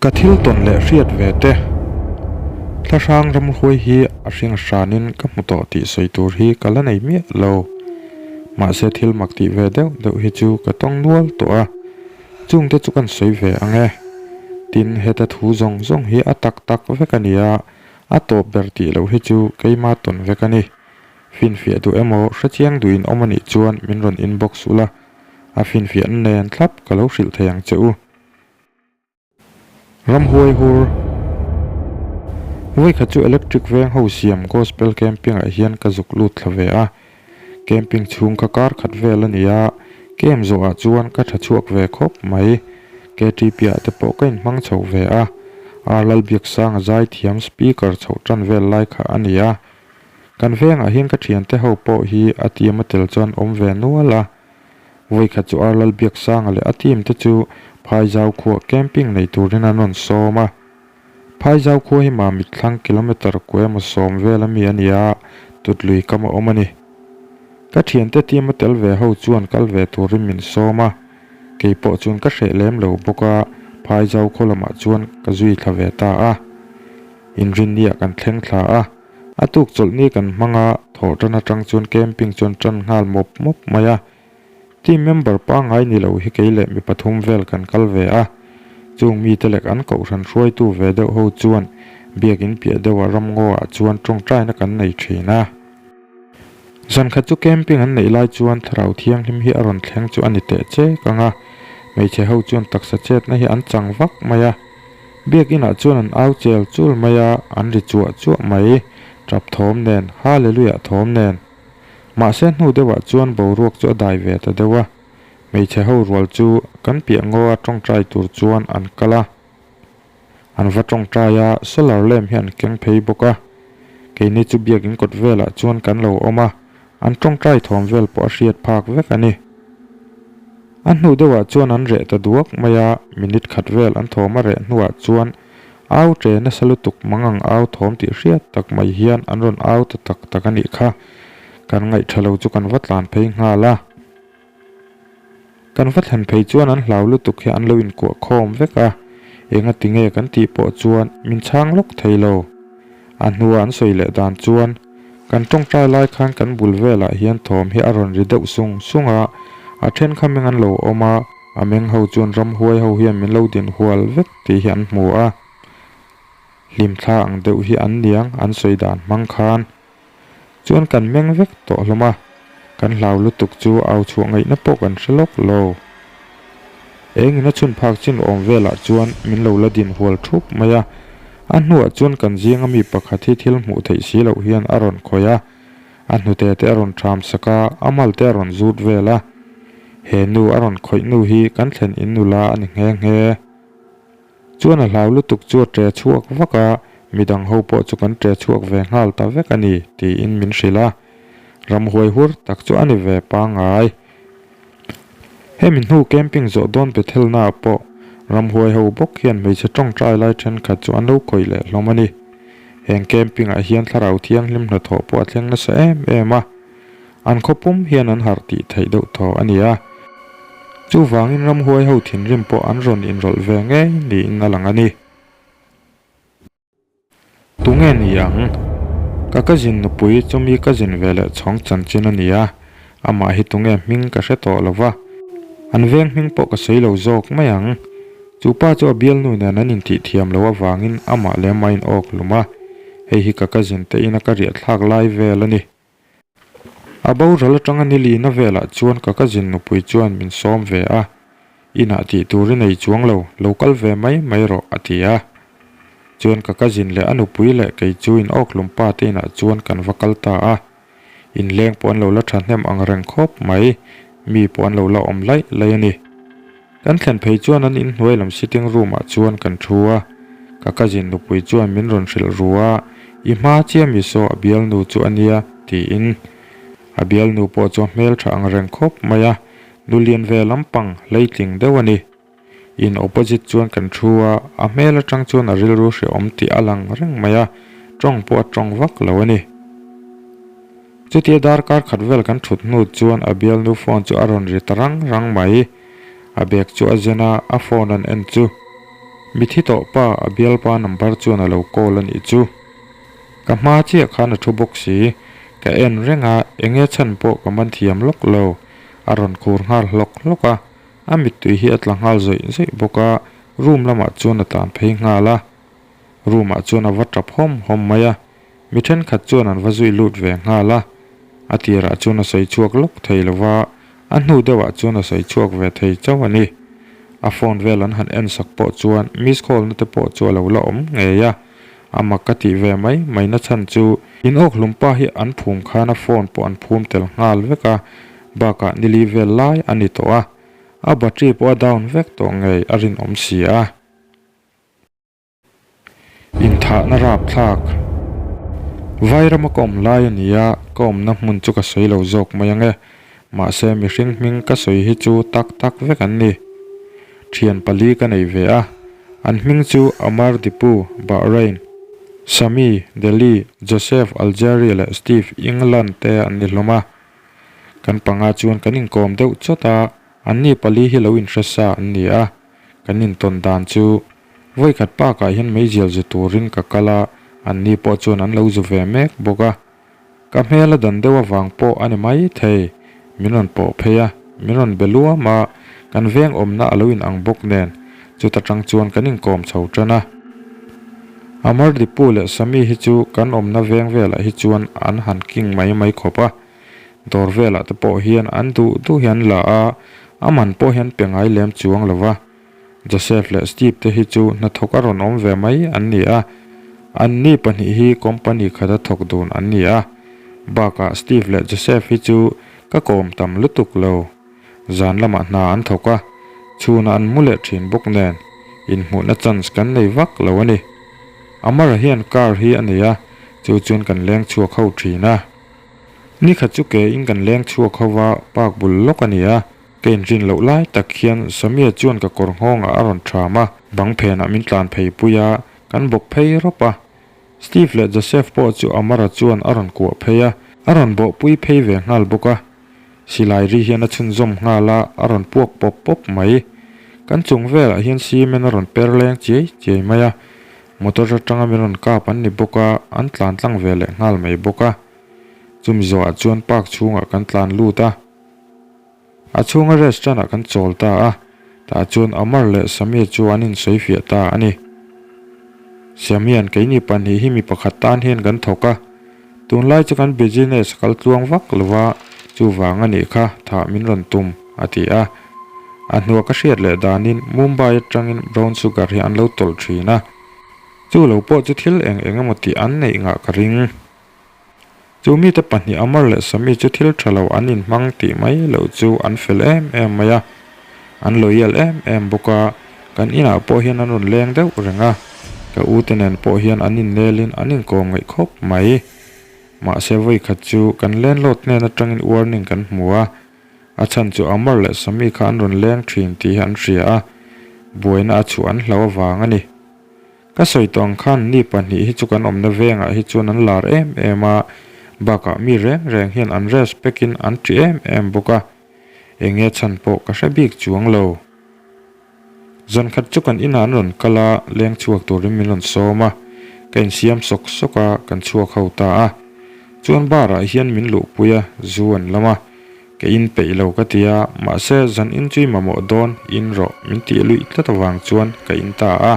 Ka thil tawn leh hriat ve te, Thlahrang ramhuai hi a hring hranin ka hmu tawh tih sawi tur hi ka la nei miah lo. Mahse thil mak tih ve deuh deuh hi chu ka tawng nual tawh a, chungte chu kan sawi ve ang e. Tin, heta thu zawng zawng hi a tak tak vek a ni a, a tawp ber tih loh hi chu keima tawn vek a ni. Finfiah duh emaw hrechiang duhin awm a nih chuan min rawn inbox ula, a finfiahna nen thlap ka lo hrilh thei ang che u. Ramhuai hur Vawikhat chu electric veng ho siam gospel camping ah hian ka zuk lut thla ve a, camping chhung kha kar khat vel a ni a, camp zawh ah chuan ka tha chhuak ve khawp mai. KTP ah te pawh ka inhmang chho ve a, R Lalbiaksanga zaithiam speaker chhoh tan vel lai kha a ni a. Kan vengah hian ka thiante ho pawh hi a team a tel chuan awm ve nual a. Vawikhat chu R Lalbiaksanga leh a team te chu Phaizau khuah camping nei turin an rawn sawm a. Phaizau khua hi Mamit thlang kilometre kua emaw sawm vel ami a ni a, Tutlui kam a awm a ni. Ka thiante team a tel ve ho chuan kal ve turin min sawm a, kei pawh chuan ka hreh lem lo bawk a, Phaizau khaw lamah chuan ka zui thla ve ta a. Inrinniah kan thleng thla a. A tuk chawlhni kan hmang a, thawh tan atang chuan camping chuan tan nghal mawp mawp mai a. Team member pangngai ni lo hi kei leh mi pathum vel kan kal ve a. Chung mite lek an kohhran hruaitu ve deuh ho chuan biakin piah deuha ramngaw ah chuan tawngtaina kan nei thin a. Zan khat chu camping an neih lai chuan thlarau thianghlim hi a rawn thleng chu a ni teh chek ang a, hmeichhe ho chuan taksa chetna hi an chang vak mai a. Biakinah chuan an au chel chul mai a, an ri chuah chuah mai, tap thawm nen, Hallelujah thawm nen. Mahse hnu deuhah chuan boruak chu a dai ve ta deuh a, hmeichhe ho rual chu kan piah ngaw a tawngtai tur chuan an kal a. An va tawngtai a, solar lamp hi an keng phei bawk a. Keini chu biakin kawt velah chuan kan lo awm a, an tawngtai thawm vel pawh a hriat phak vek a ni. A hnu deuhah chuan an reh ta duak mai a, minute khat vel an thawm a reh hnuah chuan au ṭe nasa lutuk mangang au thawm tih hriat tak mai hian an rawn au ta tak tak a nih kha. Kan ngaihṭha lo chu kan va tlan phei nghal a. Kan va thlen phei chuan an hlau lutuk hi an lo inkuah khawm vek a, enga ti nge kan tih pawh chuan min chhang lawk thei lo. A hnua an sawi leh dan chuan kan tawngtai lai khan kan bul velah hian thawm hi a rawn ri deuh sung sung a, a then kha meng an lo awm a, a meng ho chuan ramhuai ho hian min lo din hual vek tih hi an hmu a, hlimthla ang deuh hi an niang an sawi dan hmang khan. Chuan kan meng vek tawh hlawm a, kan hlau lutuk chu au chhuah ngaihna pawh kan hre lawk lo. Engin a chhun phak chin awm velah chuan min lo la din hual thup mai a, a hnuah chuan kan zinga mi pakhat hi thil hmuh theih si loh hian a rawn khawih a, a hnute te a rawn ṭham sak a, a mal te a rawn zut vel a. He nu a rawn khawih nu hi kan thlen in nula a ni nghe nghe. Chuan a hlau lutuk chu a ṭe chhuak vak a, midang ho pawh chu kan ṭe chhuak ve nghal ta vek a ni, tiin min hrilh a. Ramhuai hur tak chu a ni ve pangngai. Hemi hnu camping zawh dawn Bethelnaah pawh ramhuai ho bawk hian hmeichhe tawngtai lai thenkhat chu an lo khawih leh hlawm a ni. Heng camping ah hian thlarau thianghlim hnathawh pawh a thleng nasa em em a. An khaw pum hian an harh tih theih deuh thaw a ni a. Chuvangin ramhuai ho thinrim pawh an rawn inrawlh ve ngei niin a lang a ni. Tunge ni ang? Ka cousin nupui chumi cousin ve leh chhawng chanchin a ni a, amah hi tunge hming ka hre tawh lo va, an veng hming pawh ka sawi lo zawk mai ang. Chu pa chu a bialnu nen an intih thiam loh avangin amah leh amah a inawk hlum a, hei hi ka cousin te ina ka riah thlak lai vel a ni. A boral atanga ni lina velah chuan ka cousin nupui chuan min sawm ve a, inah tih tur i nei chuang lo, lo kal ve mai mai rawh a ti a. Chuan ka cousin leh a nupui leh kei chu in awkhlum pa te inah chuan kan va kal ta a. Inleng pawh an lo la thahnem ang reng khawp mai, mi pawh an lo la awm laih laih a ni. Kan thlen phei chuan an inhnuai lam sitting room ah chuan kan thu a, ka cousin nupui chuan min rawn hrilh ru a, I hma chiah mi saw a bialnu chu a nia tiin. A bialnu pawh chu a hmeltha ang reng khawp mai a, nu lian ve lampang hleitling deuh a ni. In opposite chuan kan thu a, a hmel atang chuan a rilru hrehawm tih a lang reng mai a, tawng pawh a tawng vak lo a ni. Chutia darkar khat vel kan thut hnu chuan a bialnu phone chu a rawn ri ta rang rang mai. A bag chu a zen a, a phone an en chu. Mithi tawh pa a bialpa number chuan a lo call a nih chu. Ka hma chiah khan a thu bawk si. Ka en reng a, enge chhan pawh ka man thiam lawk lo. A rawn khur nghal hlawk hlawk a, a mittui hi a tla nghal zawih zawih bawk a, room lamah chuan a tlan phei nghal a. Room ah chuan a va tap hawm hawm mai a, mi thenkhat chuan an va zui lut ve nghal a. A tirah chuan a sawi chhuak lawk thei lo va, a hnu deuhah chuan a sawi chhuak ve thei chauh a ni. A phone vel an han en sak pawh chuan miss call na te pawh chu a lo la awm ngei a. A mak ka tih ve mai mai na chhan chu in awk hlum pa hi an phum khan a phone pawh an phum tel nghal vek a, bakah nili vel lai a ni tawh a, a battery pawh a down vek tawh ngei a rinawm si a. Inthahna rapthlak. Vairama ka awm lai a ni a, ka awmna hmun chu ka sawi lo zawk mai ang e. Mahse mihring hming ka sawi hi chu tak tak vek an ni. Thian pali ka nei ve a, an hming chu Amar Dipu, Bahrain, Sami, Delhi, Joseph, Algeria leh Steve, England te an ni hlawm a. Kan panga chuan kan inkawm deuh chawt a, anni pali hi lo inhre sa an ni a. Kan intawn dan chu vawikhat park ah hian meizial zu turin ka kal a, anni pawh chuan an lo zu ve mek bawk a. Ka hmel a dan deuh avang pawh a ni mai thei, min rawn pawh phei a, min rawn be luam a, kan veng awmna a lo in ang bawk nen, chuta tang chuan kan inkawm chho tan a. Amar Dipu leh Sami hi chu kan awmna veng velah hi chuan an han king mai mai khawp a. Dawr velah te pawh hian an duh duh hi an la a, a man pawh hian pe ngai lem chuang lo va. Joseph leh Steve te hi chu hnathawk a rawn awm ve mai an ni a, anni pahnih hi company khata thawk dun an ni a. Bakah Steve leh Joseph hi chu ka kawm tam lutuk lo. Zan lamah hna an thawk a, chhunah an mu leh thin bawk nen inhmuhna chance kan nei vak lo a ni. Amara hian car hi a nei a, chu chuan kan leng chhuak ho thin a. Ni khat chu ke in kan leng chhuak ho va, park bul lawk a ni a, ka inrin loh lai tak hian Samia chuan ka kawr nghawngah a rawn ṭham a, bang phenah min tlan phei pui a, kan bawk phei rawp a. Steve leh Joseph pawh chu Amara chuan a rawn kuah phei a, a rawn bawhpui phei ve nghal bawk a. Silai ri hian a chhunzawm nghal a, a rawn puak pawp pawp mai. Kan chung velah hian cement a rawn per leng chiai chiai mai a, motor atanga min rawn kap an ni bawk a, an tlan tlang ve leh nghal mai bawk a. Chumi zawhah chuan park chhungah kan tlan lut a, a chhunga restaurant ah kan chawl ta a, tah chuan Amar leh Samia chu an insawi fiah ta a ni. Samia'n keini pahnih hi mi pakhat tan hian kan thawk a, tunlai chu kan business a kal tluang vak lo va, chuvang a nih kha thah min rawn tum, a ti a. A hnua ka hriat leh danin Mumbai atangin brown sugar hi an lo tawlh thin a, chu lo pawh chu thil eng eng emaw tih an neih ngah ka ring. Chu mite pahnih Amar leh Sami chu thil tha lo an inhmang tih mai loh chu an fel em em mai a, an loyal em em bawk a, kan inah pawh hian an rawn leng deuh reng a, ka ute nen pawh hian an innelin an inkawm ngaih khawp mai. Mahse vawikhat chu kan landlord hnen atangin warning kan hmu a, a chhan chu Amar leh Sami kha an rawn leng thin tih hi an hria a, buaina a chhuah an hlauh avang a ni. Ka sawi tawh ang khan ni pahnih hi chu kan awmna vengah hi chuan an lar em em a, bakah mi reng reng hian an respect in an ṭi em em bawk a, eng nge chhan pawh ka hre bik chuang lo. Zan khat chu kan inah an rawn kal a, leng chhuak turin min rawn sawm a, ka insiam sawk sawk a, kan chhuak ho ta a. Chuan bar ah hian min luhpui a, zu an lam a, Ka in peih lo ka ti a, mahse zan in chu i mamawh dawn, in rawh, min tih luih tlat avang chuan ka in ta a.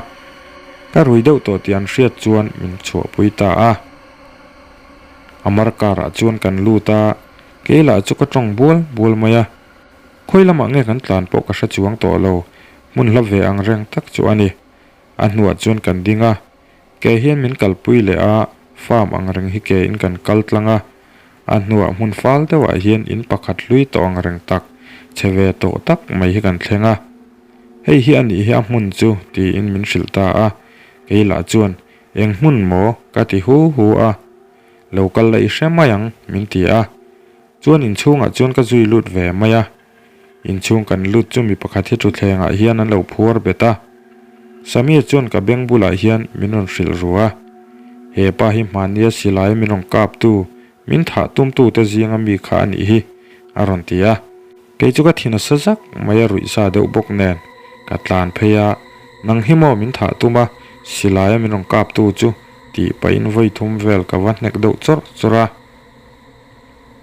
Ka rui deuh tawh tih an hriat chuan min chhuahpui ta a. Amar car ah chuan kan lut a, kei lah chu ka tawng bual bual mai a. Khawi lamah nge kan tlan pawh ka hre chuang tawh lo, hmun hla ve ang reng tak chu a ni. A hnuah chuan kan ding a, Ke hian min kalpui leh a, farm ang reng hi ke in kan kal tlang a. A hnuah hmun fal deuhah hian in pakhat hlui tawh ang reng tak, chhe ve tawh tak mai hi kan thleng a. Hei hi a nih hi a hmun chu, tiin min hrilh ta a. Kei lah chuan, Eng hmun maw? ka ti hu hu a. Lo kal la i hre mai ang, min ti a. Chuan inchhungah chuan ka zui lut ve mai a. Inchhung kan lut chu mi pakhat hi thutthlengah hian an lo phuar bet a. Samir chuan ka beng bulah hian min rawn hrilh ru a. He pa hi hmania silai min rawn kap tu, min thah tum tu te zinga mi kha a nih hi, a rawn ti a. Kei chu ka thin a sa zak mai a ruih sa deuh bawk nen ka tlan phei a. Nang hi maw min thah tum a, silaia min rawn kap tu chu, tih pahin vawi thum vel ka va hnek deuh chawrh chawrh a.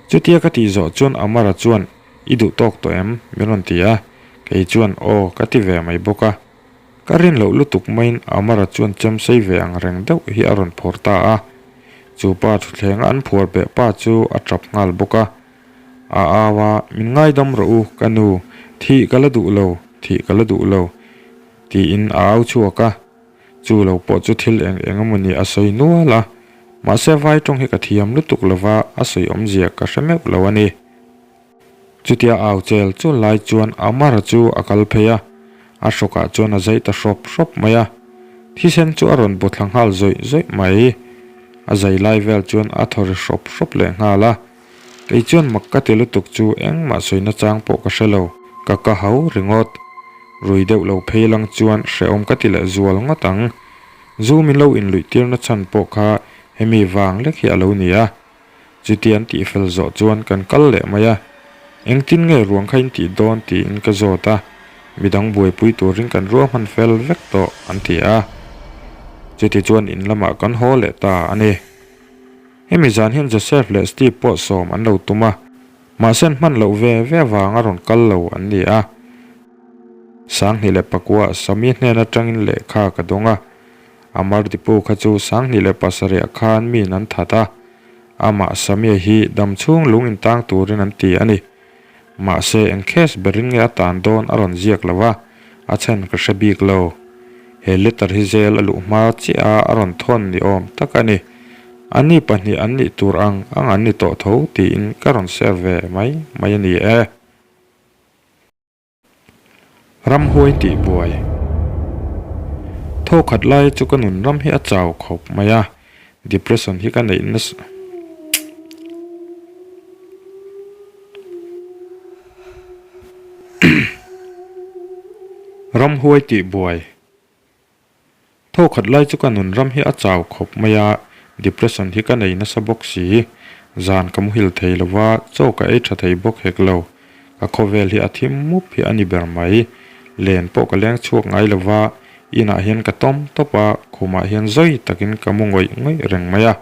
Chutia ka tih zawh chuan Amara chuan, I duh tawk tawh em? min rawn ti a, kei chuan, Aw, ka ti ve mai bawk a. Ka rin loh lutuk maiin Amara chuan chem sei ve ang reng deuh hi a rawn phawr ta a. Chu pa thuthlenga an phuar beh pa chu a tap nghal bawk a. A au a, Min ngaidam rawh u, ka nu, thih ka la duh lo, thih ka la duh lo, tiin a au chhuak a. Chu lo pawh chu thil eng eng emawni a sawi nual a, mahse vai tawng hi ka thiam lutuk lova a sawi awmzia ka hre meuh lo a ni. Chutia au chel chul lai chuan Amara chu a kal phei a, a hrawkah chuan a zai ta hrawp hrawp mai a, thisen chu a rawn baw thla nghal zawih zawih mai. A zai lai vel chuan a thaw ri hrawp hrawp leh nghal a, kei chuan mak ka ti lutuk chu engmah sawi nachang pawh ka hre lo, ka ka hau ringawt. Rui deuh lo phei lang chuan hrehawm ka ti leh zual ngawt ang. Zu min lo inluih tir nachhan pawh kha hemi vang lek hi a lo ni a. Chuti an tih fel zawh chuan kan kal leh mai a, engtin nge ruang kha in tih dawn tiin ka zawt a, midang buaipui turin kan ruahman fel vek tawh an ti a. Chuti chuan in lamah kan haw leh ta a ni. Hemi zan hian Joseph leh Steve pawh sawm an lo tum a, mahse an hman loh ve ve avanga rawn kal lo an ni a. Sanghnih leh Pakua Sami hnen atangin lehkha ka dawng a, Amar Dipu kha chu 2007 ah khan miin an that a, amah Samia hi dam chhung lung intang turin an ti a ni. Mahse eng case berin nge a tan dawn a rawn ziak lo a, a chhan ka hre bik lo. He letter hi jail a luh hma chiah a a rawn thawn ni awm tak a ni. Ani pahnih an nih tur ang ang an ni tawh tho tiin ka rawn share ve mai mai a ni e. Ramhuai tih buai. Thaw khat lai chu ka nun ram hi a chau khawp mai a, depression hi ka neih nasa. Ramhuai tih buai. Thaw khat lai chu ka nun ram hi a chau khawp mai a, depression hi ka nei nasa bawk si. Zan ka muhil thei lo va, chaw ka ei tha thei bawk hek lo. Ka khawvel hi a thim mup hi a ni ber mai. Len pawh ka leng chhuak ngai lo va, inah hian ka tawm tawp a, khumah hian zawi takin ka mu ngawih ngawih reng mai a.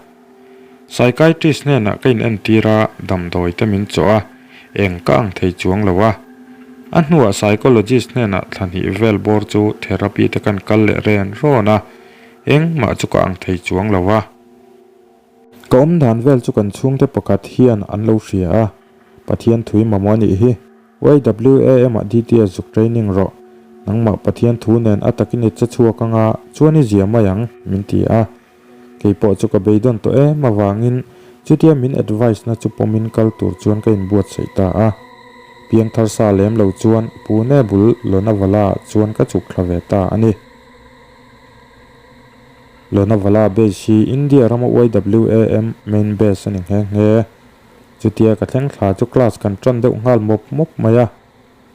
Psychiatrist hnenah ka inentir a, damdawi te min chawh a, eng ka ang thei chuang lo a. A hnuah psychologist hnenah thla hnih vel bawr chu therapy te kan kal leh ren rawn a, engmah chu ka ang thei chuang lo a. Ka awmdan vel chu kan chhungte pakhat hian an lo hria a, Pathian thui mamawh a nih hi. YWAM ah DTS zuk training rawh. Nangmah Pathian thu nen a takin i che chhuak anga chuan i zia mai ang, min ti a. Kei pawh chu ka beidawn tawh em avangin chutia min advice na chu pawmin kal tur chuan ka inbuatsaih ta a. Piangthar sa lem lo chuan Pune bul Lonavala ah chuan ka chhuk thla ve ta a ni. Lonavala base hi India rama YWAM main base a ni nghe nghe. Chutia ka thleng thla chu class kan tan deuh nghal mawp mawp mai a.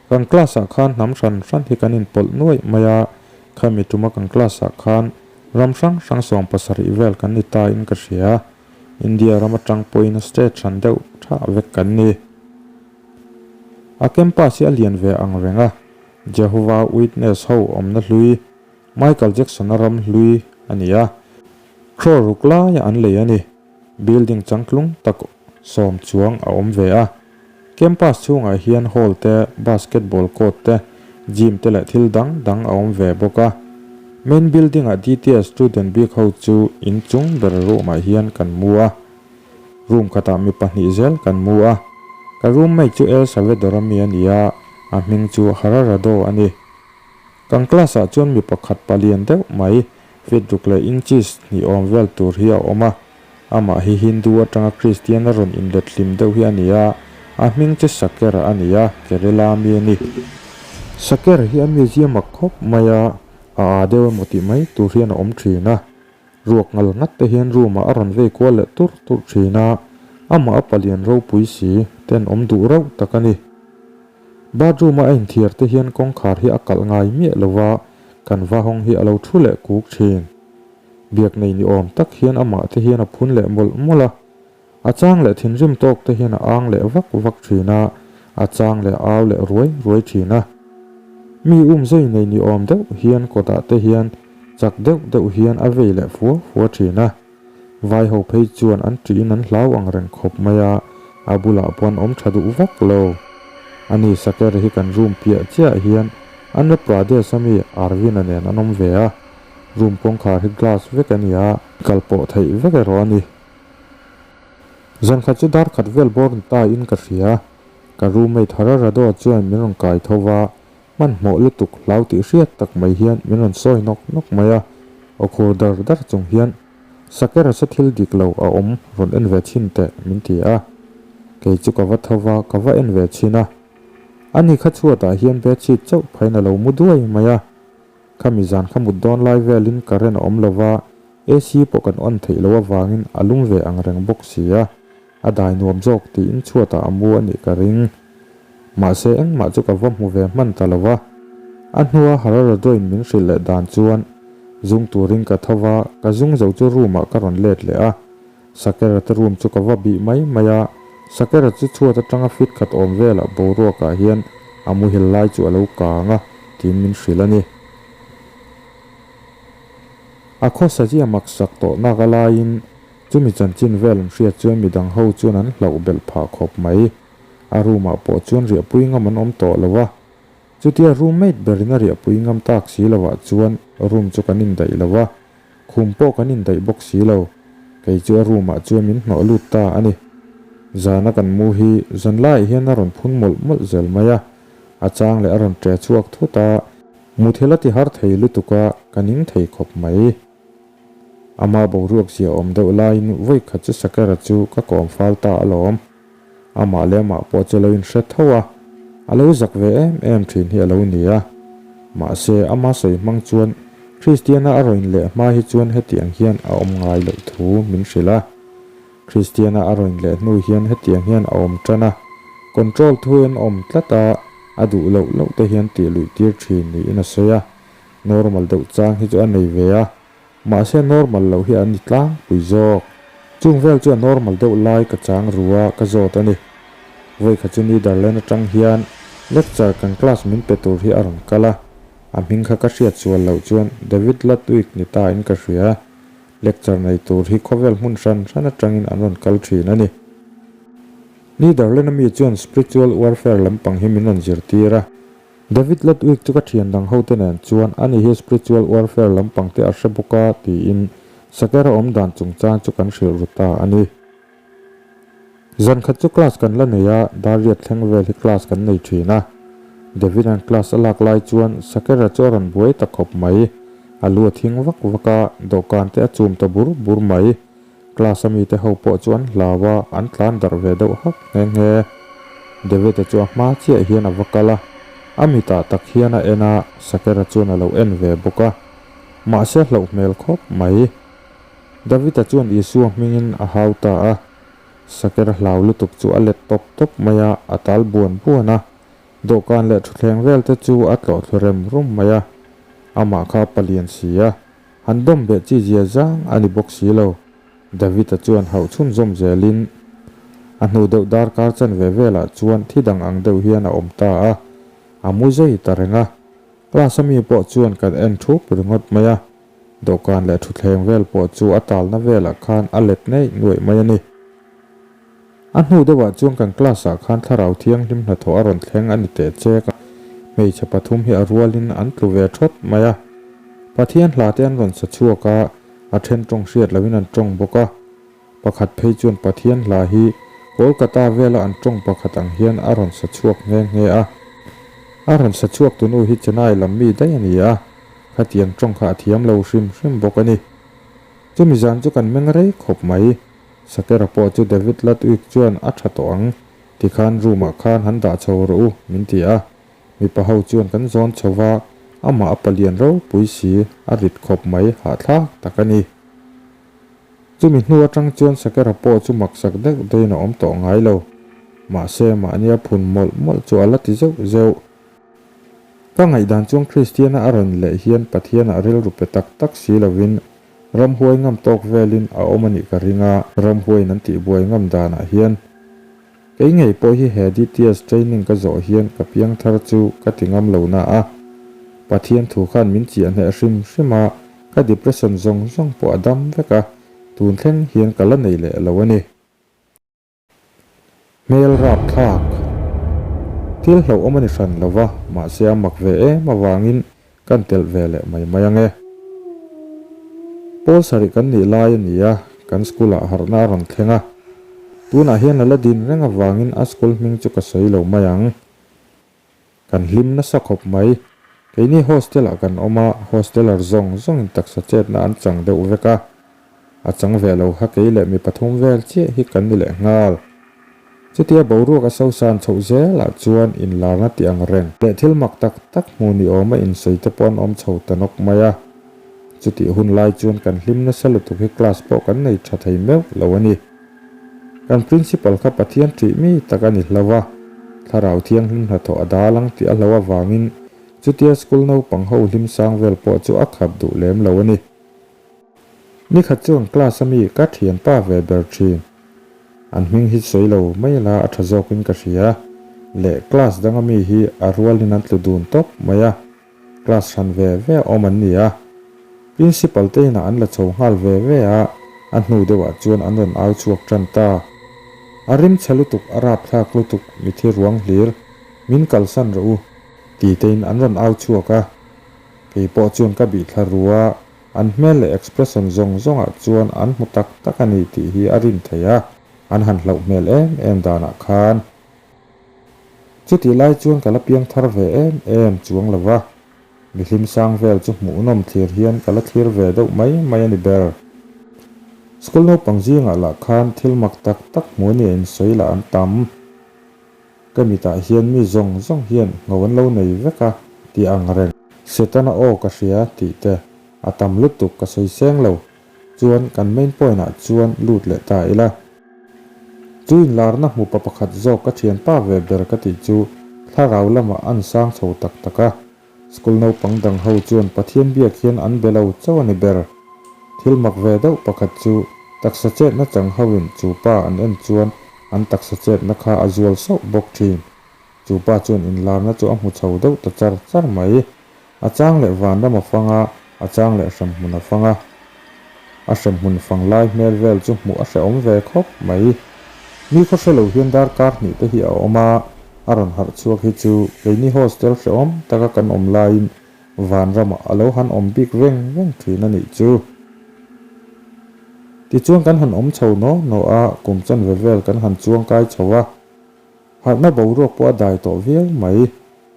Kan class ah khan hnam hran hran hi kan inpawlh nuaih mai a, khami tuma kan class ah khan ram hrang hrang 70 vel kan ni ta in ka hria. India ram atang pawhin state hran deuh thah vek kan ni. A campus hi a lian ve ang reng a, Jehovah Witness ho awmna hlui, Michael Jackson-a ram hlui a ni a, crore ruk laia an lei a ni. Building changtlung tak sawm chuang a awm ve a. Campus chhungah hian hall te, basketball court te, gym te leh thil dang dang a awm ve bawk a. Main building ah DTS student bik ho chu in chung ber room ah hian kan mu a. Room khatah mi pahnih zel kan mu a. Ka roommate chu El Salvador a mi a ni a, a hming chu Hararado a ni. Kan class ah chuan mi pakhat palian deuh mai, feet ruk leh inches hnih awm vel tur hi a awm a. Amah hi Hindu atanga Kristian a rawn inlet hlim deuh hi a ni a, a hming chu Saker a ni a, Kerala mi a ni. Saker hi a mizia mak khawp mai a, a aa deuh emaw tih mai tur hian a awm thin a. Ruak ngal ngat te hian room ah a rawn vei kual leh turh turh thin a, amah a palian ropui si ten awm duh reuh tak a ni. Bathroom a a inthiar te hian kawngkhar hi a kalh ngai miah lo va, kan va hawng hi a lo thu leh kuk thin. Biak nei ni awm tak hian amah te hian a phun leh mawlh mawlh a. A chang leh thinrim tawk te hian a ang leh vak vak thin a, a chang leh au leh ruai ruai thin a. Mi um zui nei ni awm deuh hian kawtah te hian chak deuh deuh hian a vei leh fua fua thin a. Vai ho phei chuan an ṭihin an hlau ang reng khawp mai a, a bulah pawh an awm ṭha duh vak lo. Ani Saker hi kan room piah chiah hian Andhra Pradesh a mi Arvin-a nen an awm ve a, room kawngkhar hi glass vek a ni a, kal pawh theih vek erawh a ni. Zankhat chu dar khat vel bawr ni ta in ka hria, ka roommate Hararado chuan min rawn kai tho va, hmanhmawh lutuk hlau tih hriat tak mai hian min rawn sawi nawk nawk mai a, aw khur dar dar chung hian Sakera sa thil dik lo a awm rawn en ve chhin teh min ti a, kei chu ka va tho va ka va en ve chhin a, ani kha chhuatah hian bedsheet chauh phain a lo mu duai mai a. Khami zan kha mut dawn lai velin current a awm lova, AC pawh kan on theih loh avangin a lum ve ang reng bawk si a, a dai nuam zawk tiin chhuatah a mu a nih ka ring. Mahse engmah chu ka va hmu ve hman ta lo va. A hnua Hararadoin min hrilh leh dan chuan zung turin ka tho va, ka zung zo chu room ah ka rawn let leh a. Sakera te room chu ka va bih mai mai a, Sakera chu chhuat atanga fit khat awm velah boruakah hian a muhil lai chu a lo kang a tiin min hrilh a ni. A khawsa zia mak sak tawh nak a laiin chumi chanchin vel an hriat chuan midang ho chuan an hlauh belh phah khawp mai. A room ah pawh chuan riahpui ngam an awm tawh lo a, chutia roommate berin a riahpui ngam tak si lovah chuan room chu kan indaih lo a, Khum pawh kan indaih bawk si lo, kei chu a room ah chuan min hnawh lut ta a ni. Zana kan mu hi zan laiah hian a rawn phun mawlh mawlh zel mai a, a chang leh a rawn ṭe chhuak thut a, muthilh a ti har thei lutuk a, ka ning thei khawp mai. Ama boruak zia awm deuh laiin vawi khat chu Sakera chu ka kawm fal ta alawm. Amah leh amah pawh chu a lo inhre tho a, a lo zak ve em em thin hi a lo ni a. Mahse, ama sawi hmang chuan Kristiana a rawn leh hma hi chuan hetiang hian a awm ngai loh thu min hrilh a. Kristiana a rawn leh hnu hian hetiang hian a awm tan a, control thu an awm tlat a, a duh loh loh te hian tih luih tir thin niin a sawi a. Normal deuh chang hi chu a nei ve a. Mahse normal loh hi an ni tlangpui zawk. Chung vel chu a normal deuh lai ka chang ru a, ka zawt a ni. Vawikhat chu Netherland atang hian lecture kan class min pe tur hi a rawn kal a, a hming kha ka hriat sual loh chuan David Ludwig ni ta in ka hria. Lecture nei tur hi khawvel hmun hran hran atangin an rawn kal thin a ni. Netherland ami chuan spiritual warfare lampang hi min rawn zirtir a. David Ludwig chu ka thian dang hote nen chuan ani hi spiritual warfare lampang te a hre bawk a tiin Sakera awm dan chungchang chu kan hrilh ru ta a ni. Zan khat chu class kan la nei a, Dariat thleng vel hi class kan nei thin a. David-a'n class a lak lai chuan Sakera chu a rawn buai ta khawp mai. A lu a thing vak vak a, dawhkan te a chum ta bur bur mai. Class a mite ho pawh chu an hlau a, an tlan darh ve deuh hak nghe nghe. David-a chu a hma chiah hian a va kal a, a mitah tak hian a en a, Sakera chuan a lo en ve bawk a. Mahse hlauh hmel khawp mai. David-a chuan Isua hmingin a hau ta a, Sakera hlau lutuk chu a let tawp tawp mai a, a tal buan buan a. Dawhkan leh thutthleng vel te chu a tlawh thlu rem rum mai a, amah kha a palian si a. Han dawm beh chi zia zang a ni bawk si lo. David-a chuan hauh chhunzawm zelin a hnu deuh darkar chanve velah chuan thi dang ang deuh hian a awm ta a, a mu zui ta reng a. Class a mi pawh chuan kan en thup ringawt mai a, dawhkan leh thutthleng vel pawh chu a talna velah khan a let neih nuaih mai a ni. A hnu deuhah chuan kan class-ah khan thlarau thianghlim hnathawh a rawn thleng a ni teh chek a, hmeichhe pathum hi a rualin an tlu ve thawt mai a. Pathian hla te an rawn sa chhuak a, a then tawng hriat lohin an tawng bawk a. Pakhat phei chuan Pathian hla hi Kolkata vela an tawng pakhat ang hian a rawn sa chhuak nghe nghe a. A rawn sa chhuak tunu hi Chennai lam mi daih a ni a, khatiang tawng kha a thiam lo hrim hrim bawk a ni. Chumi zan chu kan meng rei khawp mai. Sakera pawh chu David Ludwig chuan a tha tawh ang, tikhan room ah khan han dah chho rawh u, min ti a. Mipa ho chuan kan zawn chho va, amah a palian ropui si, a rit khawp mai, hahthlak tak a ni. Chumi hnu atang chuan Sakera pawh chu maksak deuh deuhin a awm tawh ngai lo. Mahse, mahni a phun mawlh mawlh chu a la ti zeuh zeuh. Ka ngaihdan chuan Kristiana a rawn leh hian Pathianah rilru pe tak tak si lovin Ramhuai ngam tawk velin a awm a nih ka ring a, ramhuaiin an tihbuai ngam danah hian kei ngei pawh hi he DTS training ka zawh hian ka piangthar chu ka ti ngam lo na a. Pathian thu khan min chiah hneh hrim hrim a, ka depression zawng zawng pawh a dam vek a, tun thleng hian ka la nei leh lo a ni. Hmel rap thlak. Thil hlauhawm a ni hran lo va, mahse a mak ve em avangin kan telh ve leh mai mai ang e. Pawl sarih kan nih lai a ni a, kan school ah harhna a rawn thleng a. Tunah hian a la din reng avangin a school hming chu ka sawi lo mai ang. Kan hlim nasa khawp mai. Keini hostel ah kan awm a, hosteler zawng zawngin taksa chetna an chang deuh vek a. A chang ve lo kha kei leh mi pathum vel chiah hi kan ni leh nghal. Chutia boruak a sosan chhoh zelah chuan inlarna tih ang reng leh thil mak tak tak hmu ni awma insawi te pawh an awm chho ta nawk mai a. Chutih hun lai chuan kan hlim nasa lutuk hi class pawh kan nei tha thei meuh lo a ni. Kan principal kha Pathian ṭih mi tak a ni hlo a, thlarau thianghlim hnathawh a dal ang tih a hlo avangin chutia school naupang ho hlim sang vel pawh chu a khap duh lem lo a ni. Nikhat chuan class a mi ka thianpa ve ber thin. An hming hi sawi lo mai la a tha zawkin ka hria. Leh class danga mi hi a rualin an tlu dun tawp mai a, class hran ve ve awm an ni a. Principal te inah an la chho nghal ve ve a, a hnu deuhah chuan an rawn au chhuak tan ta. A rim chhe lutuk, a rapthlak lutuk, mithi ruang hlir, min kalsan rawh u, ti tein an rawn au chhuak a. Kei pawh chuan ka bih thla ru a, an hmel leh expression zawng zawngah chuan an hmu tak tak a ni tih hi a rin theih a, an han hlauh hmel em em danah khan. Chutih lai chuan ka la piang thar ve em em chuang lo va, mihlim sang vel chu hmuhnawm thlir hian ka la thlir ve deuh mai mai a ni ber. School naupang zingah lah khan thil mak tak tak hmu a nia insawi lah an tam. Ka mitah hian mi zawng zawng hian ngho an lo nei vek a tih ang reng. Setana aw ka hria tih te a tam lutuk ka sawi seng lo chuan kan main point ah chuan lut leh ta ila. Chu inlarna hmu pa pakhat zawk ka thianpa ve ber ka tih chu thlarau lamah an sang chho tak tak a. School naupang dang ho chuan Pathian biak hian an be lo chauh a ni ber. Thil mak ve deuh pakhat chu taksa chetna chang hoin chu pa an en chuan an taksa chetna kha a zual sauh bawk thin. Chu pa chuan inlarna chu a hmu chho deuh ta char char mai. A chang leh vanram a fang a, a chang leh hremhmun a fang a. A hremhmun fang lai hmel vel chu hmuh a hrehawm ve khawp mai. Mi khaw hre lo hian darkar hnih te hi a awm a, a rawn harh chhuak hi chu keini hostel hrehawm taka kan awm laiin vanramah a lo han awm bik veng veng thin a nih chu. Tichuan kan han awm chho naw naw a, kum chanve vel kan han chuang kai chho a. Harhna boruak pawh a dai tawh viau mai.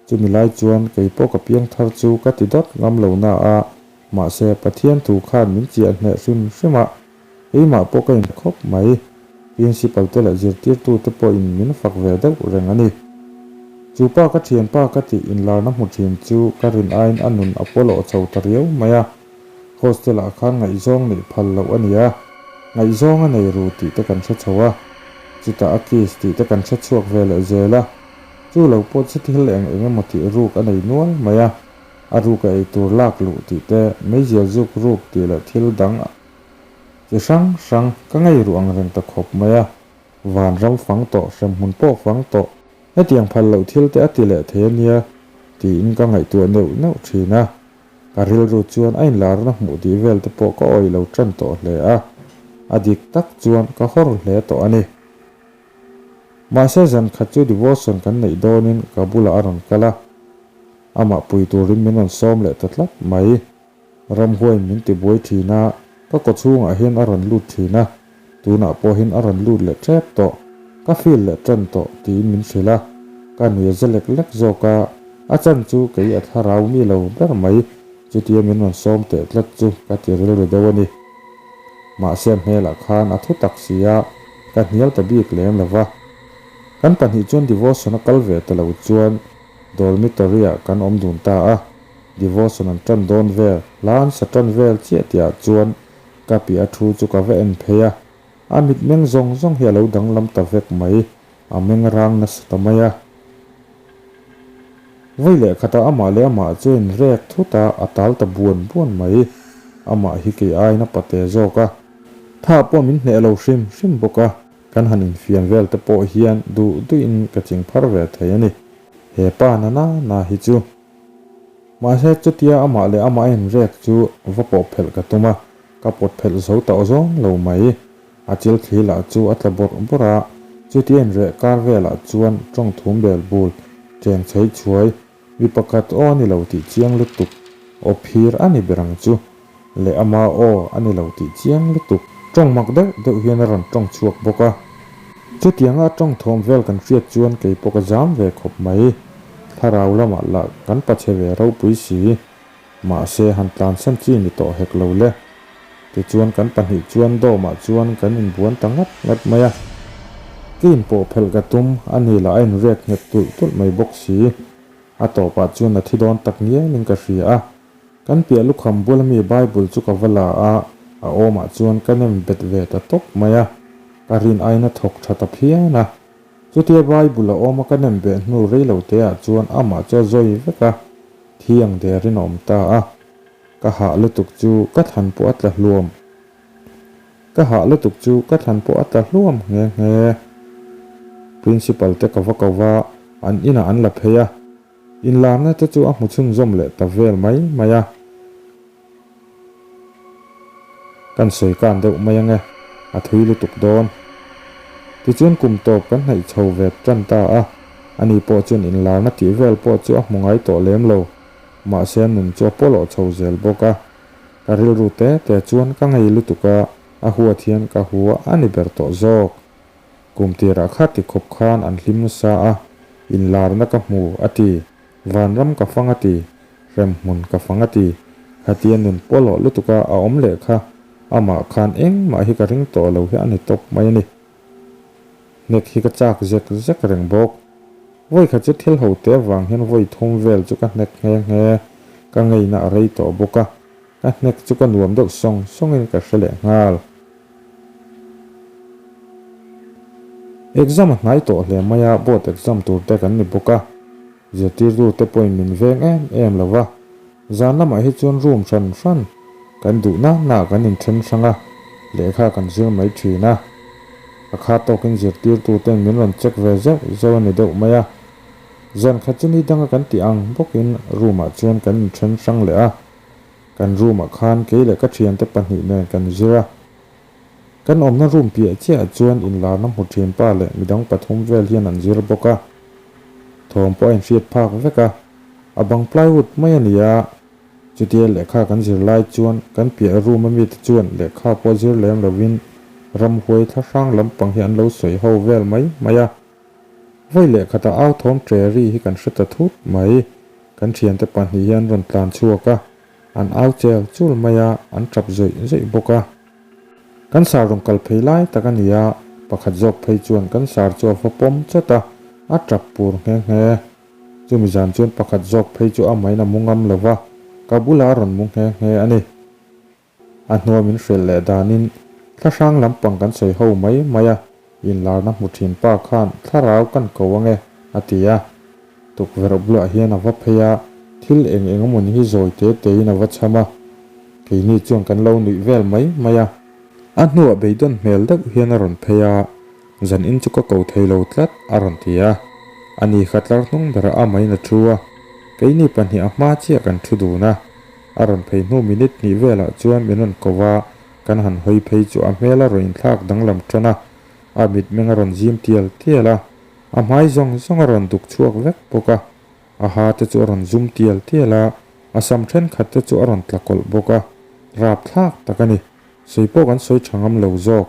Chumi lai chuan kei pawh ka piang thar chu ka ti dawt ngam lo na a, mahse Pathian thu khan min chiah hneh hrim hrim a, keimah pawh ka in khawp mai. Principal te leh zirtirtu te pawhin min fak ve deuh reng a ni. Chu pa ka thianpa ka tih inlarna hmu thin chu ka rin aiin a nun a pawlawh chho ta riau mai a. Hostel ah khan ngaihzawng neih phal loh a ni a, ngaihzawng a nei ru tih te kan hre chho a, chutah a kiss tih te kan hre chhuak ve leh zel a, chu lo pawh chu thil eng eng emaw tih ruk a nei nual mai a, a ruk a eitur lak luh tih te, meizial zuk ruk tih leh thil dang chi hrang hrang ka ngei ruh ang reng ta khawp mai a, vanram fang tawh, hremhmun pawh fang tawh, hetiang phal loh thil te a ti leh thei a nia tiin ka ngaihtuah neuh neuh thin a. Ka rilru chuan a inlarna hmuh tih vel te pawh ka awih lo tan tawh hle a, a dik tak chuan ka hawr hle tawh a ni. Mahse zan khat chu devotion kan neih dawnin ka bulah a rawn kal a, amah pui turin min rawn sawm leh ta tlat mai. Ramhuaiin min tibuai thin a, ka kawchhungah hian a rawn lut thin a, Tunah pawhin a rawn lut leh tep tawh, ka feel leh tan tawh tiin min hrilh a, ka nui a za lek lek zawk a, a chan chu kei a thlarau mi lo ber mai, chutia min rawn sawm teh tlat chu ka ti rilru deuh a ni. Mahse a hmelah khan a thu tak si a, ka hnial ta bik lem lo va. Kan pahnih chuan devotion a kal ve ta lo chuan dormitory-ah kan awm dun ta a, devotion an tan dawn vel, hla an sa tan vel chiah tihah chuan Ka piah a thu chu ka va en phei a, a mitmeng zawng zawng hi a lo danglam ta vek mai, a meng rang nasa ta mai a. Vawi leh khatah amah leh amah chu a inrek thut a, a tal ta buan buan mai. Amah hi kei aiin a pate zawk a, tha pawh min hneh lo hrim hrim bawk a, kan han infiam vel te pawh hian duh duhin ka ching phar ve thei a ni, he pa na na na hi chu. Mahse chutia amah leh amah a inrek chu va pawh phelh ka tum a, ka pawt phelh zo tawh zawng lo mai. A chil thli lah chu a tla bawrh bawrh a, chutia inreh kar velah chuan tawng thum bel bul cheng chhei chhuai Mi pakhat aw a ni lo tih chiang lutuk, aw phir a ni ber ang chu, leh ama aw a ni lo tih chiang lutuk. Tawng mak deuh deuh hian a rawn tawng chhuak bawk a. Chutianga a tawng thawm vel kan hriat chuan kei pawh ka zam ve khawp mai. Thlarau lamah lah kan pachhe ve ropui si. Mahse han tlansan chi ni tawh hek lo le. Tichuan kan pahnih chuan dawmah chuan kan inbuan ta ngat ngat mai a. Ka inpawh phelh ka tum, a ni lah a inrek nghet tulh tulh mai bawk si. A tawpah chuan a thi dawn tak ngialin ka hria a. Kan piah lukham bula mi Bible chu ka va la a, a awmah chuan ka nem bet ve ta tawp mai a. Ka rin aiin a thawk tha ta phian a. Chutia Bible a awma ka nem beh hnu reilo teah chuan amah chu a zawi vek a, thi ang derin a awm ta a. Ka hah lutuk chu ka thlan pawh a tla hluam. Ka hah lutuk chu ka thlan pawh a tla hluam nghe nghe. Principal te ka va ko va, an inah an la phei a. Inlarna te chu a hmu chhunzawm leh ta vel mai mai a. Kan sawi kan deuh mai ange, a thui lutuk dawn. Tichuan kum tawp kan hnaih chho ve tan ta a, ani pawh chuan inlarna tih vel pawh chu a hmu ngai tawh lem lo. Mahse a nun chu a pawlawh chho zel bawk a, ka rilru te te chuan ka ngei lutuk a, a huat hian ka hua a ni ber tawh zawk. Kum tirah kha ti khawp khan an hlim nasa a, inlarna ka hmu a ti, vanram ka fang a ti, hremhmun ka fang a ti, khatia nun pawlawh lutuk a a awm leh kha amah khan engmah hi ka ring tawh lo hi a ni tawp mai a ni. Hnek hi ka chak zek zek reng bawk. Vawi khat chu thil ho te avang hian vawi thum vel chu ka hnek nghe nghe, ka ngeina a rei tawh bawk a, ka hnek chu ka nuam deuh sawng sawngin ka hre leh nghal. Exam a hnai tawh hle mai a, board exam tur te kan ni bawk a, zirtirtu te pawhin min veng em em lo va, Zan lamah hi chuan room hran hran kan duh na na kan inthen hrang a, lehkha kan zir mai thin a. A kha tawkin zirtirtu ten min rawn check ve zeuh zeuh a ni deuh mai a. Zan khat chu ni danga kan tih ang bawkin room ah chuan kan inthen hrang leh a. Kan room ah khan kei leh ka thiante pahnih nen kan zir a. Kan awmna room piah chiah chuan inlarna hmu thin pa leh midang pathum vel hian an zir bawk a. Thawm pawh a inhriat phak vek a. A bang plywood mai a ni a, chutia lehkha kan zir lai chuan kan piah room a mite chuan lehkha pawh zir lem lovin ramhuai thlahrang lampang hi an lo sawi ho vel mai mai a. Vawi lehkhatah au thawm tre ri hi kan hre ta thut mai. Kan thiante pahnih hi an rawn tlan chhuak a, an au chel chul mai a, an tap zawih zawih bawk a. Kan sar rawn kal phei lai tak a ni a, pakhat zawk phei chuan kan sar chu a va pawm chawt a, a tap pur nghe nghe. Chumi zan chuan pakhat zawk phei chu amahin a mu ngam lo va, ka bulah a rawn mu nghe nghe a ni. A hnua min hrilh leh danin thlahrang lampang kan sawi ho mai mai a, inlarna hmu thin pa khan thlarau kan ko ange a ti a. Tukverh bulah hian a va phei a, thil eng eng emawni hi zawi te tein a va cham a, keini chuan kan lo nuih vel mai mai a. A hnuah beidawn hmel deuh hian a rawn phei a, Zan in chu ka ko thei lo tlat, a rawn ti a. Ani kha tlar hnung berah a main a thu a, keini pahnih a hma chiah kan thu dun a. A rawn phei hnu minute hnih velah chuan min rawn ko va, kan han hawi phei chu a hmel a rawn inthlak danglam tan a, a mitmeng a rawn zim tial tial a, a hmai zawng zawng a rawn duk chhuak vek bawk a, a ha te chu a rawn zum tial tial a, a sam thenkhat te chu a rawn tla kawlh bawk a, rapthlak tak a ni. Sawi pawh kan sawi tha ngam lo zawk.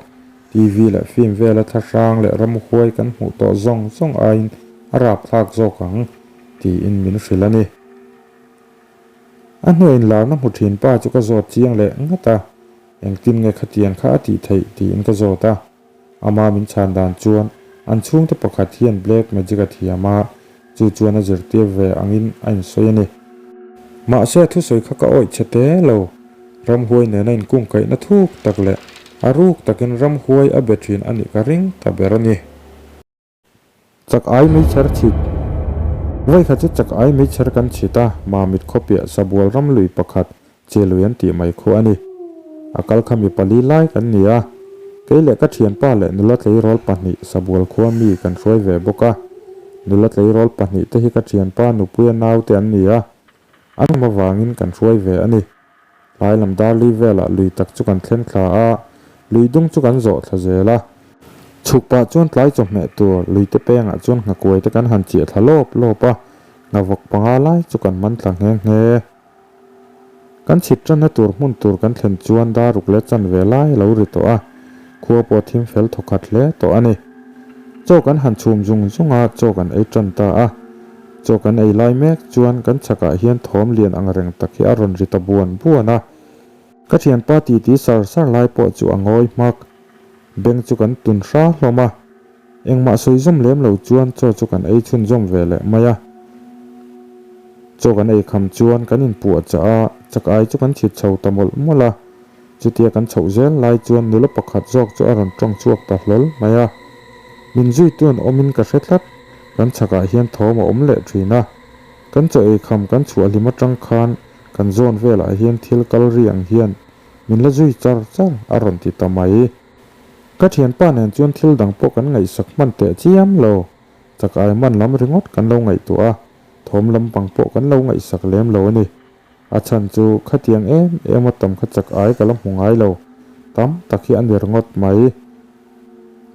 TV leh film vela thlahrang leh ramhuai kan hmuh tawh zawng zawng aiin a rapthlak zawk ang, tiin min hrilh a ni. A hnuah inlarna hmu thin pa chu ka zawt chiang leh ngat a, engtin nge khatiang kha a tih theih tiin ka zawt a. Ama min chhan dan chuan an chhungte pakhat hian black magic a thiam a, chu chuan a zirtir ve angin a insawi a ni. Mahse a thusawi kha ka awih chhe te lo. Ramhuai nena inkungkaihna thuk tak leh a ruk takin ramhuai a be thin a nih ka ring ta ber a ni. Chak ai meichher chhit. Vawi khat chu chak ai meichher kan chhit a, Mamit khawpiah Sabual ram lui pakhat che lui an tih mai khu a ni. A kal kha mi pali lai kan ni a, kei leh ka thianpa leh nula tleirawl pahnih Sabual khua mi kan hruai ve bawk a. Nula tleirawl pahnih te hi ka thianpa nupuia naute an ni a. An awm avangin kan hruai ve a ni. Tlai lam darli velah lui tak chu kan thleng thla a, lui dung chu kan zawh thla zel a. Chhuk pah chuan tlai chawhmeh tur lui te pengah chuan nghakuai te kan han chiah thla lawp lawp a, nghavawk panga lai chu kan man thla nghe nghe. Kan chhit tanna tur hmun tur kan thlen chuan dar ruk leh chanve lai a lo ri tawh a, khua pawh a thim fel thawkhat hle tawh a ni. Chaw kan han chhum zung zung a, chaw kan ei tan ta a. Chaw kan ei lai mek chuan kan chhakah hian thawm lian ang reng tak hi a rawn ri ta buan buan a. Ka thianpa titi sar sar lai pawh chu a ngawi hmak. Beng chu kan tun hra hlawm a. Engmah sawi zawm lem lo chuan chaw chu kan ei chhunzawm ve leh mai a. Chaw kan ei kham chuan kan inpuah chah a, chak ai chu kan chhit chho ta mawlh mawlh a. Chutia kan chhoh zel lai chuan nula pakhat zawk chu a rawn tawng chhuak ta hlawl mai a. Min zuitu an awmin ka hre tlat, kan chhakah hian thawm a awm leh thin a. Kan chaw ei kham kan chhuah hlim atang khan kan zawn velah hian thil kal ri ang hian min la zui char char a rawn ti ta mai. Ka thianpa nen chuan thil dang pawh kan ngaihsak hman teh chiam lo. Chak ai man lam ringawt kan lo ngaihtuah a, thawm lampang pawh kan lo ngaihsak lem lo a ni. A chhan chu khatiang em em a tam kha chak ai ka la hmu ngai lo, tam tak hi a ni ringawt mai.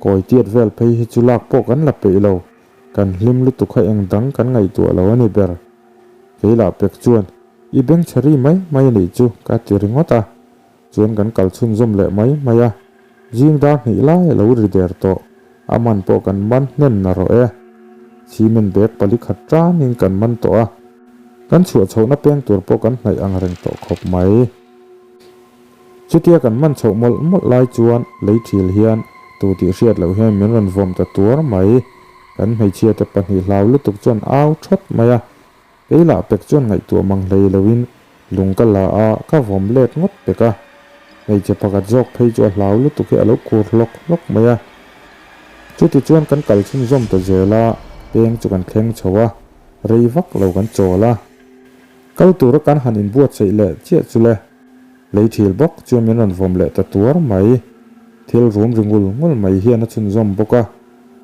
Kawi tiat vel phei hi chu lak pawh kan la peih lo, kan hlim lutuk kha eng dang kan ngaihtuah lo a ni ber. Keilah pek chuan, I bengchhe ri mai mai a nih chu ka ti ringawt a. Chuan kan kal chhunzawm leh mai mai a, zing dar hnih lai a lo ri der tawh, a man pawh kan man hnem na rawh e. Cement bag pali khat tanin kan man tawh a, kan chhuah chhohna peng tur pawh kan hnaih ang reng tawh khawp mai. Chutia kan man chhoh mawlh mawlh lai chuan lei thil hian tu tih hriat loh hian min rawn vawm ta tuar mai. Kan hmeichhia te pahnih hlau lutuk chuan au thawt mai a, Kei lah pek chuan ngaihtuah mang hlei loin lung ka la a, ka vawm let ngawt pek a. Hmeichhe pakhat zawk phei chu a hlau lutuk hi a lo khur hlawk hlawk mai a. Chuti chuan kan kal chhunzawm ta zel a, peng chu kan thleng chho a, rei vak lo kan chawl a. Kal tura kan han inbuatsaih leh chiah chu le, lei thil bawk chuan min rawn vawm leh ta tuar mai. Thil rum ri ngul ngul mai hian a chhunzawm bawk a,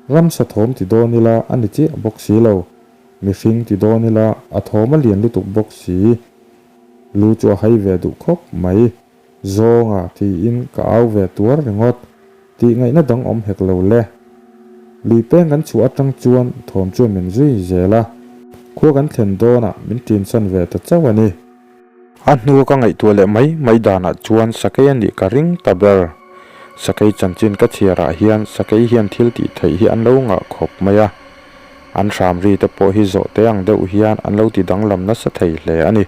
ramsa thawm ti dawn ila a ni chiah bawk si lo. Mihring ti dawn ila a thawm a lian lutuk bawk si. Lu chu a hai ve duh khawp mai. Zawnga tiin ka au ve tuar ringawt. Tih ngaihna dang awm hek lo le. Lui peng kan chhuah atang chuan thawm chuan min zui zel a. Khua kan thlen dawnah min tinsan ve ta chauh a ni. A hnu ka ngaihtuah leh mai mai danah chuan sakei a nih ka ring ta ber. Sakei chanchin ka chhiarah hian sakei hian thil tih theih hi an lo ngah khawp mai a. An hram ri te pawh hi zawh te ang deuh hian an lo ti danglam nasa thei hle a ni.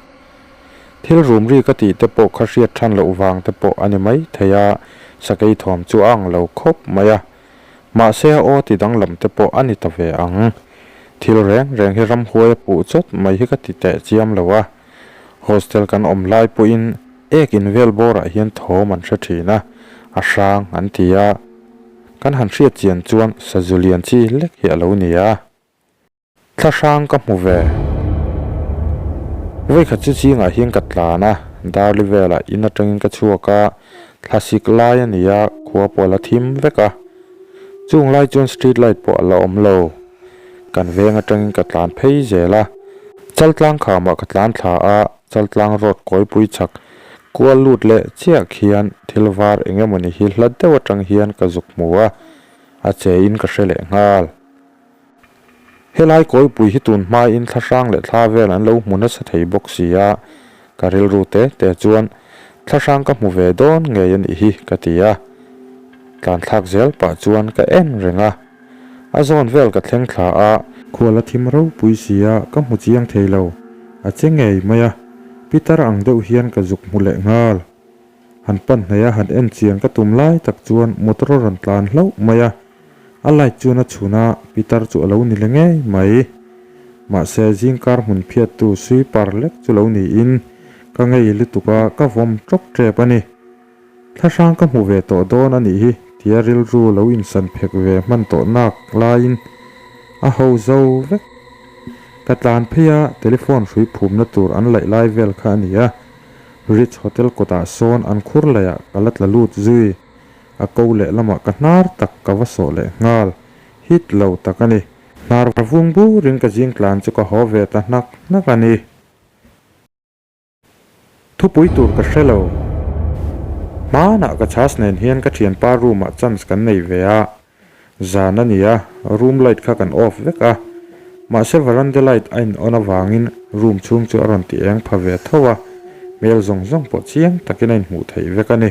Thil rum ri ka tih te pawh kha hriat than loh vang te pawh a ni mai thei a, sakei thawm chu a ang lo khawp mai a. Mahse a aw ti danglam te pawh a ni ta ve ang. Thil reng reng hi ramhuai a puh chawt mai hi ka ti teh chiam lo a. Hostel kan awm lai pawhin ek in vel bawrah hian thawm an hre thin a, a hrang an ti a. Kan han hriat chian chuan sazu lian chi lek hi a lo ni a. Thla hrang ka hmu ve. Vawikhat chu chingah hian ka tlan a, Darli velah in atangin ka chhuak a, thlasik lai a ni a, khua pawh a la thim vek a. Chung lai chuan street light pawh a la awm lo. Kan veng atangin ka tlan phei zel a, Chaltlang khamah ka tlan thla a, Chaltlang road kawipui chhak kual lut leh chiah khian thil var eng emawni hi hla deuh atang hian ka zuk hmu a, a che in ka hre leh nghal. Helai kawipui hi tun hmain thla hrang leh thla vel an lo hmu nasa thei bawk si a, ka rilru te te chuan thla hrang ka hmu ve dawn ngei a nih hi ka ti a. Tlan thlak zel pah chuan ka en reng a, a zawn vel ka thleng thla a. Khual a thim ropui si a, ka hmu chiang thei lo, a che ngei mai a, pitar ang deuh hian ka zuk hmu leh nghal. Han pan hnaih a han en chiang ka tum lai tak chuan motor a rawn tlan hlauh mai a, a light chuan a chhun a, pitar chu a lo ni le ngei mai. Mahse zingkar hmun phiattu sweeper lek chu lo niin ka ngei lutuk a, ka vawm tawp tep a ni. Thlahrang ka hmu ve tawh dawn a nih hi tia rilru lo insan phek ve hman tawh nak laiin a ho zo vek. Ka tlan phei a, telephone hrui phumna tur an laih lai vel kha a ni a. Ritz Hotel kawtah sawn an khur laiah ka la tla lut zui. A ko leh lamah ka hnar tak ka va sawh leh nghal. Hit lo tak a ni. Hnar vung burin ka zing tlan chu ka haw ve ta hnak hnak a ni. Thupui tur ka hre lo. Hmanah ka chhas nen hian ka thianpa room ah chance kan nei ve a. Zan a ni a, room light kha kan off vek a. Mahse veranda light a in on avangin room chhung chu a rawn ti eng pha ve tho a, hmel zawng zawng pawh chiang takin a inhmuh theih vek a ni.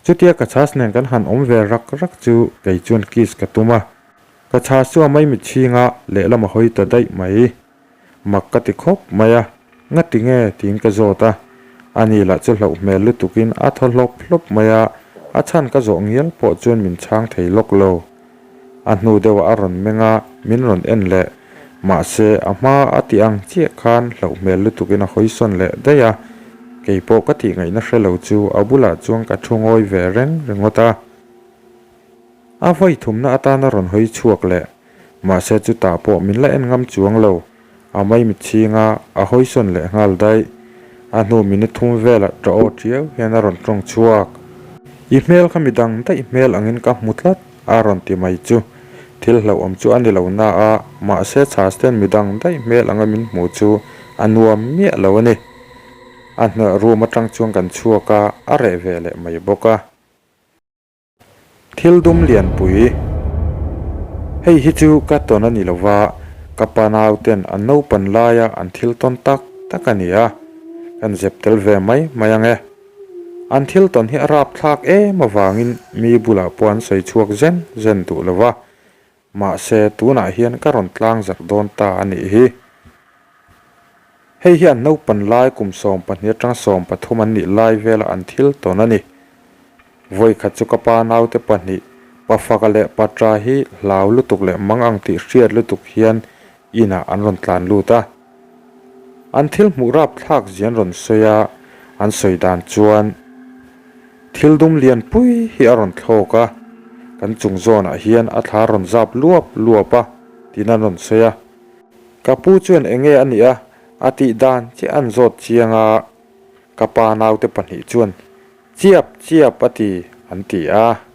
Chutia ka chhas nen kan han awm ve rak rak chu kei chuan kiss ka tum a, ka chhas chu a maimit chhinga lehlam a hawi ta daih mai. Mak ka ti khawp mai a, ngati nge tiin ka zawt a, ani lah chu hlauh hmel lutukin a thaw hlawp hlawp mai a, a chhan ka zawh ngial pawh chuan min chhang thei lawk lo. A hnu deuhah a rawn meng a, min rawn en leh. Mahse, a hma a tih ang chiah khan hlauh hmel lutukin a hawi sawn leh daih a. Kei pawh ka tih ngaihna hre lo chu a bulah chuan ka thu ngawi ve reng ringawt a. A vawi thumna atana rawn hawi chhuak leh. Mahse, chutah pawh min la en ngam chuang lo. A maimit chhing a, a hawi sawn leh nghal daih. A hnu minute thum velah ṭah aw ṭiau hian a rawn ṭawng chhuak. I hmel kha midang daih hmel angin ka hmu tlat, a rawn ti mai chu. Thil hlauhawm chu a ni lo na a, mahse chhas ten midang daih hmel anga min hmu chu a nuam miah lo a ni. A hnuah room aṭang chuan kan chhuak a, a reh ve leh mai bawk a. Thil dum lianpui. Hei hi chu ka tawn a ni lo va, ka pa nauten an naupan laia an thil tawn tak tak a ni a, kan zep tel ve mai mai ang e. An thil tawn hi a rapthlak em avangin mi bulah pawh an sawi chhuak zen zen duh lo va, mahse tunah hian ka rawn tlang zarh dawn ta a nih hi. Hei hi an naupan lai kum 12 atanga 13 an nih lai vela an thil tawn a ni. Vawi khat chu ka pa naute pahnih, Pafaka leh Patra hi hlau lutuk leh mang ang tih hriat lutuk hian inah an rawn tlan lut a. An thil hmuh rapthlak zia an rawn sawi a, an sawi dan chuan thil dum lian pui hi a rawn thlawk a, kan chung zawnah hian a thla rawn zap luap luap a tiin an rawn sawi a. Ka pu chuan enge a nih a, a tih dan chiah an zawt chiang a, ka pa naute pahnih chuan chiap chiap a ti an ti a.